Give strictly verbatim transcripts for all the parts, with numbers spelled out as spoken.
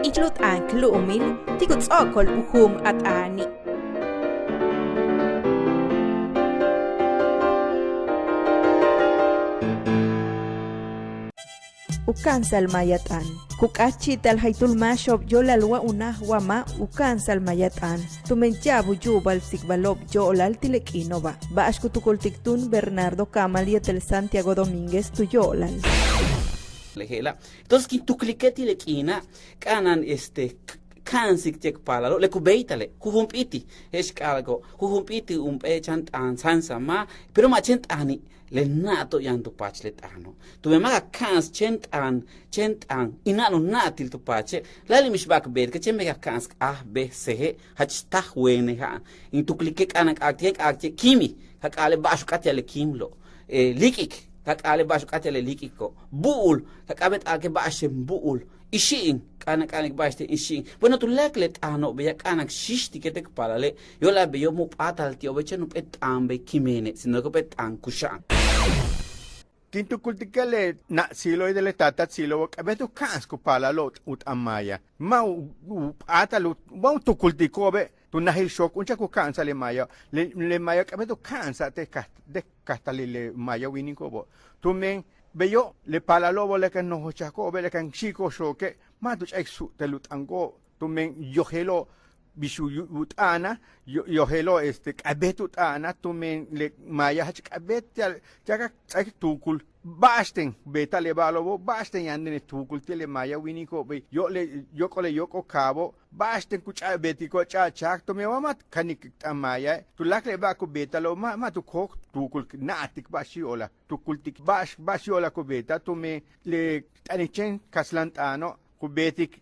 Ichil u t'aan k lu'umil ti' ku ts'o'okol u juum a t'aani'. U ka'ansa'al maaya t'aan. Ku k'áatchi'ita'al jaytúul máaxo'ob yo'olal wa unaj wa ma' u ka'ansa'al maaya t'aan. Tumen ya'ab u yu'ubal tsikbalo'ob yo'olal ti' le k'iino'oba'. Ba'ax ku tukultik túun Bernardo Camal yéetel Santiago Domínguez tu yo'olal. Le je'ela'. Entonces kin tuklike' ti' le k'iina' k'a'ana'an este k- ka'ansik ti'e' k paalalo' le ku béeytale' ku jump'íiti', je'ex k'a'ala'ako' ku jump'íiti' jump'éel chan t'aan sáansamaj, pero ma' chéen t'aani', le na'ato' yaan tu paach le t'aano'. Tumen ma' ka ka'ans chéen t'aan, chéen t'aan, in na'an u na'atil tu paache', láayli' mix ba'ax k beetike' chéen bey ka ka'ans a, b, c, jach táaj weene' ja'an. In tuklike' k'a'ana'an k'a'ak ti'e' k'a'ak ti'e' kíimi', ka k'a'ale' ba'ax u k'áat ya'al le kíimilo', líik'ik, ka k'a'ale' ba'ax u k'áat ya'al le líik'iko', bu'ul, ka k'a'abéet k'a'alike' ba'axten bu'ul, ixi'im, k'a'ana'an k'a'anik ba'axten ixi'im. Bueno, tuláakal le t'aano' beya' k'a'ana'an xíixtike' te' k paalale', yo'olal beyo' mu' p'áatal ti'obe' chéen jump'éel t'aan bey k kíimene', sino que jump'éel t'aan kuxa'an. Kin tukultike' le na'aj Siloe de le taataj Siloe k'a'abéet u ka'ans ku paalalo' u t'aan maaya. Ma' u p'áatal u, wa u tukultiko'obe' tu najil xook, úunchak u ka'ansa'al le maaya, le maaya k'a'abéet u ka'ansa'al te' kajtalil le maaya wíiniko'obo'. Tumen beyo' le paalalo'obo' le kan nojochako'obe', le kan xi'iko'ob xooke', ma' tu ch'a'ik su'tel u t'aniko'ob. Tumen yojelo'ob bix u t'a'ana, yojelo'ob este k'a'abéet u t'a'ana, tumen le maaya jach k'a'abéet ti'al ti'al ka ts'áaik tuukul ba'axten beeta'al le ba'alo'obo', ba'axten yaan le tuukul ti' le maaya wíiniko'obe', yóok'ol le yóok'ol kaabo', ba'axten ku ch'a'abéetiko'ob ch'a'achaak, tumen wa ma' kanik t'aan maaya, tuláakal le ba'ax ku beeta'alo' ma' ma' tu kóok tuukul na'atik ba'ax yo'olal, tukultik ba'ax ba'ax yo'olal ku beeta'al, tumen le t'anik chéen kastlan t'aano' ku beetik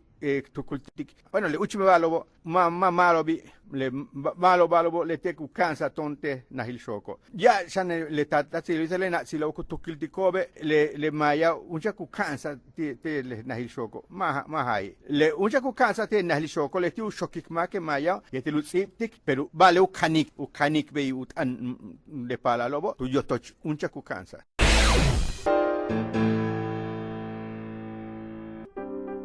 tukultik. Bueno, le úuchben ba'alo'obo' ma' ma' ma'alobi', le ma'alob ba'alo'obo' leti'e' ku ka'ansa'al to'on te' najil xooko'. Ya'ab xan le taataj Siloe le na'aj Siloe ku tukultiko'obe' le le maaya úunchak ku ka'ansa'al ti' ti' le najil xooko'. Ma' ma' jaaji'. Le úunchak ku ka'ansa'al ti' le najil xooko' leti' u xokik máake' maaya yéetel u ts'íibtik, pero ba'ale' u kanik u kanik bey u t'aan le paalalo'obo' tu yotoch úunchak ku ka'ansa'al.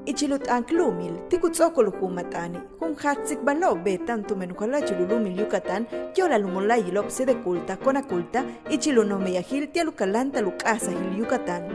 Ichil u t'aan k lu'umil ti' ku ts'o'okol u juum a t'aani', jun jaaj tsikbalo'ob beeta'an tumen u jala'achil u lu'umil Yucatán yo'olal u mola'ayilo'ob Sedeculta, Conaculta, ichil u noj meyajil ti'al u kaláanta'al u k'a'ajsajil Yucatán.